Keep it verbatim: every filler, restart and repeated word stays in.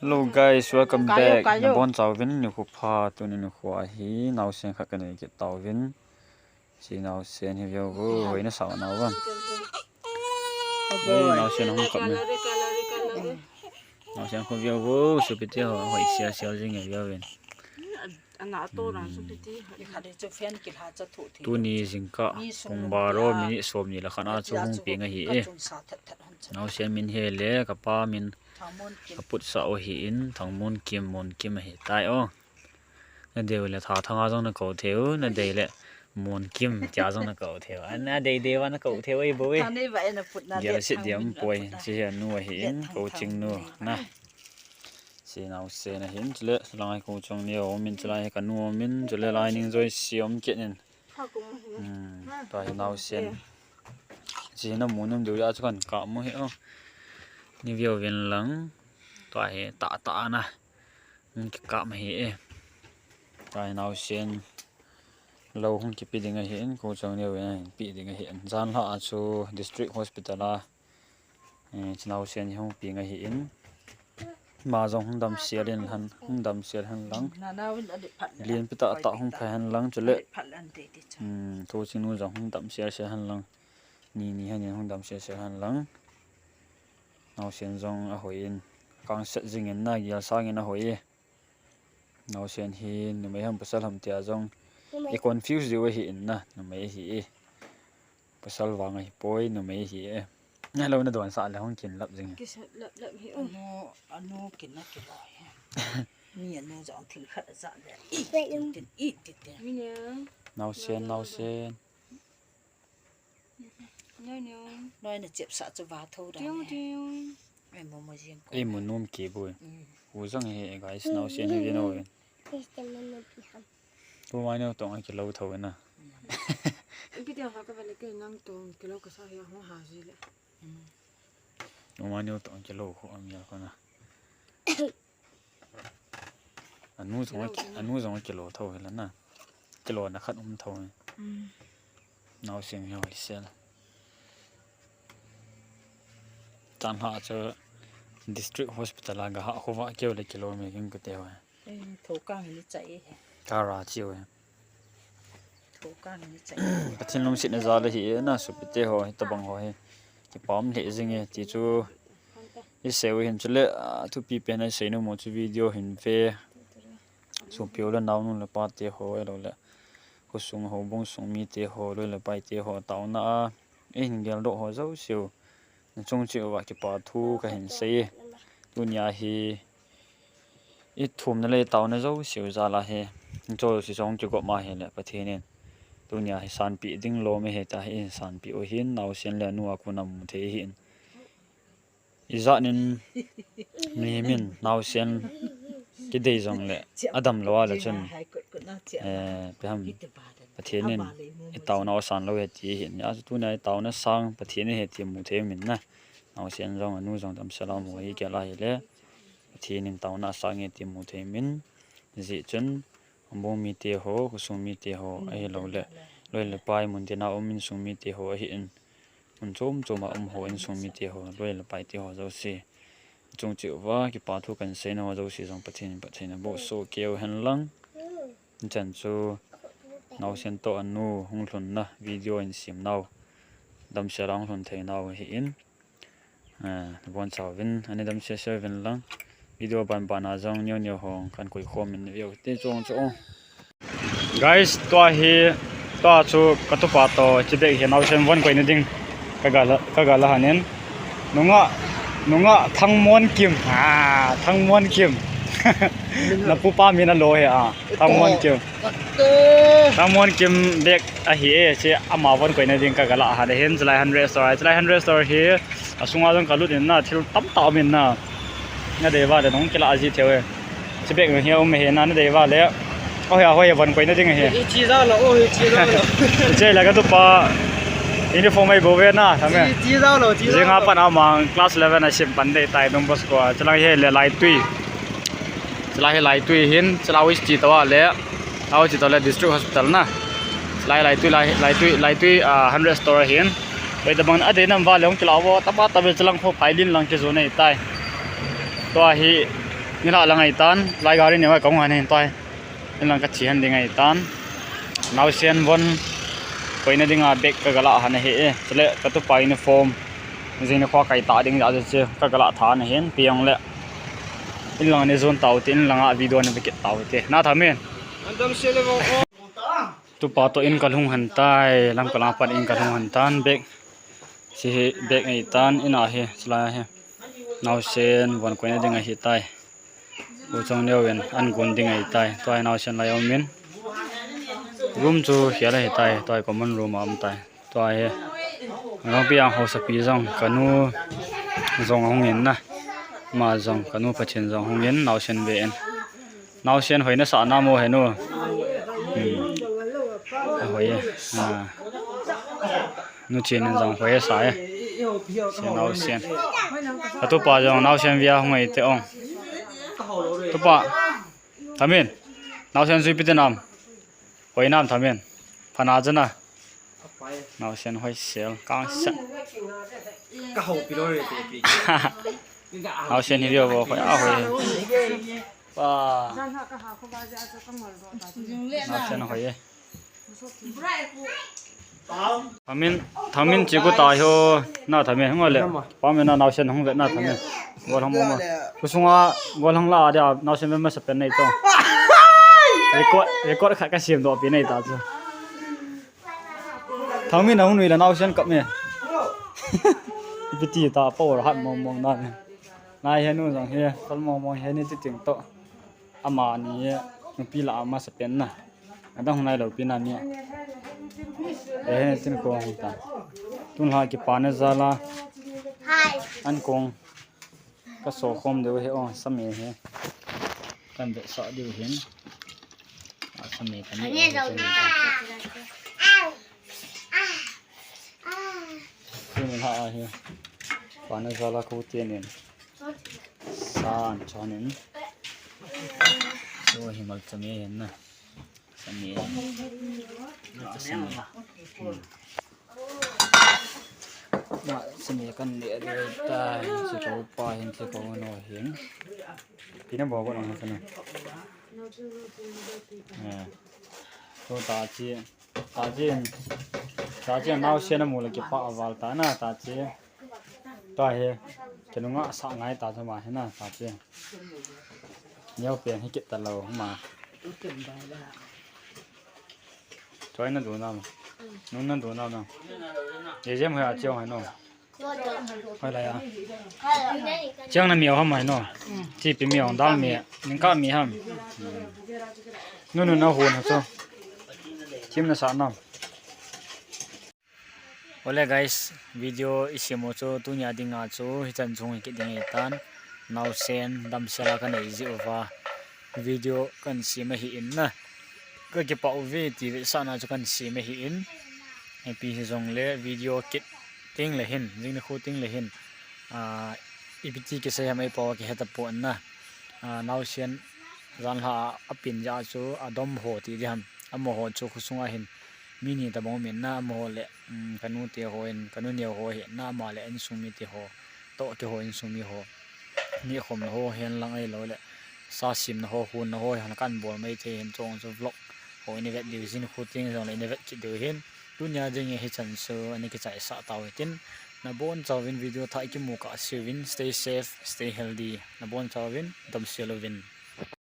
Hello guys, welcome back. Nabonchauvin nikho pha, tuni nikho hi naosen khat kanei kit tauvin. Hiche naosen hi veu vo, hoina sa nau vang. Naosen hung kap ne. Naosen khu veu vo, sopite ho, hoi sial sial jing e veu vin. Tuni jingkah pung baro minute somni le khat a chu hung peng ahi e. Naosen min hi le, kapa min aputsah u ahin, Thangmonkim, Monkim ahitai o. Nadei le Thathang a jong nakou thei u, nadei le Monkim tia jong nakou thei u. Nadei dei uva nakou thei u, ei bo e. Gelset ding umpoi, hiche hi anu ahin, Kouchingnu na. Hiche naosen ahin, chule lang hi Kouchingnu aumin, chulai hi kanu aumin, chule Lainingjoisi aum kit in. Tua hi naosen. Hiche hi namu nom diu a chu kan kamu hi o. Nei veuvin lang. Tua hi tahtah ana hung kikap ahi e. Tua hi naosen lou hung kipe ding ahin, Kouchingnu in ahin pe ding ahin. Janlhah a chu District Hospital a hiche naosen hi hung peng ahin. Ama jong hung damsel in hen, hung damsel hen lang. Lenpi tahtah hung pha hen lang chule Kouchingnu jong hung damsel sel hen lang. Ni ni hen in hung damsel sel hen lang. Naosen jong ahoi in, kangset jing in na, gel sang in ahoi e. Naosen hi numei ham pasal ham tia jong i confuse diu ahi in na, numei ahi e. Pasal vang ahipoi, numei ahi e. Nalou nadonsah le hung kinlap jing e. Anu, anu kin na kilou hi. Mi anu jong thil khat ajah le. Naosen, naosen. Noi nachepsah chu va tho da. Eimu nom kei boi. Hu jong hi guys, naosen hi vin o. Tumai neo tong akilou tho na. Ipi tia kha kavale kei nang tong kilou kasa hi ahung ha ji le. Tumai neo tong kilou khu amia khu na. Anu jong, anu jong kilou tho hi la na. Kilouna khat um tho. Naosen hi hoi sel. Janlhah chu District Hospital a gahah khu va keu le kilou me king kute ho. Thokang ni chai e. Kara chiu e. Pathen lungsetna jal ahi e na, sopite ho, hitobang ho hi. Kipah um lheh jing e, ti chu isei u hin chule, thupi pen a isei nom u chu video hin ve. Sopi u le naonu le pate ho, ahilou le khosung houbung sung mite ho, loi le paite ho, taona a ihin geldoh ho jouse u nachung cheh uva kipa thu kahin sei e. Tunia hi ithumna le itaona jouse u jal a hi, hiche jouse jong kigop ma ahile Pathen in tunia hi sanpeh ding lom ahi tia hi eihin sanpeh u ahin, naosen le anu a kon amu thei ahin. Ijat nin mihem in naosen kidei jongle adamlou a le chun, ipi ham, Pathen in itaona u asan lou ahi ti ahin, hijeh chun tunia itaona sang Pathen ahi ti mu thei um in na. Naosen jong anu jong damsel a um u ahi kei a ahile, Pathen in taona asang e ti mu thei um in, hijeh chun houbung mite ho, khosung mite ho, ahilou le loi le pai mun tina um insung mite ho ahin, mun chom chom a um ho insung mite ho, loi le paite ho jouse, chung cheh uva kipa thu kahin seina ho jouse jong Pathen in phattheina boh soh kei u hen lang. Hichan chu naosen toh anu hung lhunna video in sem nau, damsel a hung lhun thei nau ahin, nabonchauvin ana damsel sel uvin lang. Video ban ban a jong neo neo ho kahin koi khom in veu te chung chu. Guys, tua hi, tua chu katupa toh hiche bag hi naosen von koina ding kaga la, kaga la han in. Nungah, nungah Thangmonkim, Thangmonkim. Napupa min alo hi a, Thangmonkim. Thangmonkim bag ahi e, hiche ama von koina ding kaga la han in, chulai hundred store, chulai hundred store hi asunga jong kalut in na, thil tamtah um in na. Nadei uva le nahung kila ji thei u e. Hiche bag hi um ahi na, nadei uva le. Ahoi, ahoi, von koina ding ahi. Hiche la katupa uniform eibol uve na, thame. Jing a pat a amang class eleven a sim pan ding tai Don Bosco a. Chulang hi le Laitui. Chulai hi Laitui ahin, chulai hi Chitawa le, Chitawa le District Hospital na. Chulai Laitui, Laitui, Laitui hundred store ahin. Hoitobang adei nam uva le hung kila uvo, tapa tave chulang ho phailin lang kijo nei tai. Tua hi Nilhah lang ahitan, lai gari neo a kahung han ahin tai. Inlang kache han ding ahitan. Naosen von koina dinga bag kagalah han ahi e. Chule katupa uniform. Jing nikho kaitah ding jeh chu kagalah tha han ahin, pi jongle. Inlang ni jon tau te, inlanga video ni vekit tau te. Na Thamin. Tupa toh in kalhung han tai, lam kalang pat in kalhung han tan, bag. Hiche hi bag ahitan, in ahi, chulai hi. Naosen von koina ding ahitai. U Chongneo in an gon ding ahitai. Tua hi naosen lai aumin. Room chu hiche lai ahitai, tua hi common room a um tai. Tua hi. Longpi ang haosapi jong, kanu jong ahung in na. Ama jong, kanu pa Chin jong ahung in, naosen ve in. Naosen hoi nasah nam o henu. Hmm. Ahoi e. Ah. Nu Chin in jong hoi asa e. Hiche naosen. Katupa jong naosen vea hung e te ong. Tupa. Thamin. Naosen jui ipi ti nam. Hoi nam Thamin. Pha na jana. Naosen hoi sel kang san. Naosen hi lio bo hoi a hoi. Pa. Naosen hoi e. Thamin, Thamin che ku ta ho. Na Thamin hung le. Pa me na naosen hung ve na Thamin. Gol hang mo ma. Kusunga gol hang la dia naosen ve masa pen nei to. Record, record khat kasem doh pi nei ta chu. Thamin ahung nui la naosen kap me. Ipi ti ta power hat mong mong na me. Nai henu jong hi, kal mong mong heni ti ting to. Amani nupi la ama sa pen na. Adang hung nai lou pi na mi. Eh, tin ko hung ta. Tun la kipana jal a. An kong. Ka so khom deu hi o, sa me hi. Kan ve sa deu hin. A sa me kan ve. Tun la hi. Pana jal a ko tienin. San chonin. So hi mal sa me hin na. Sa me. Sa me. Ma, sa me kan le le ta, si ko pa hin, si ko no hin. Pina bo ko no sa na. Eh. So ta chi, ta chi, ta chi naosen amu le kipa aval ta na, ta chi. Ta hi, kinunga sa ngai ta chu ma hi na, ta chi. Neo pen hi kit ta lou ma. Choi na du na ma. Nung na du na ma. Ye jem hoi a chiang hai no. Hoi la ya. Chiang na miao ham hai no. Chi pi miao dal mi. Ning ka mi ham. Nu nu na hu na chu. Chim na sa na. Ole guys, video i sem u chu tunia dinga chu hichan chung hi kit ding ahitan, naosen damsel a ka nei jeh uva video kan sem ahi in na. Ka kipah uve ti vetsahna chu kan sem ahi in. Ipi hijongle video kit teng le hin, jing nikho teng le hin, ah, ipi ti kisei ham eipao a kihe tapon na. Ah, naosen janhi a pin jeh a chu adom ho ti ding ham. Amaho chu khosunga hin mi ni tabang um in na, amaho le, um, ka nu te ho in, ka nu neo ho hi na, ama le insung mite ho, toh keiho insung mi ho. Nehkhomna ho, hen lang ahilou le, sa semna ho, hunna ho, hi hon kan bol mai thei hin chong chu vlog ho in i vet diu, jing nikho teng jong le in i vet kit diu hin. Tunia ding hi hichan chu ana kichaisah tau hitin. Nabonchauvin video thah i kimu kah seuvin, stay safe, stay healthy. Nabonchauvin, damsel uvin.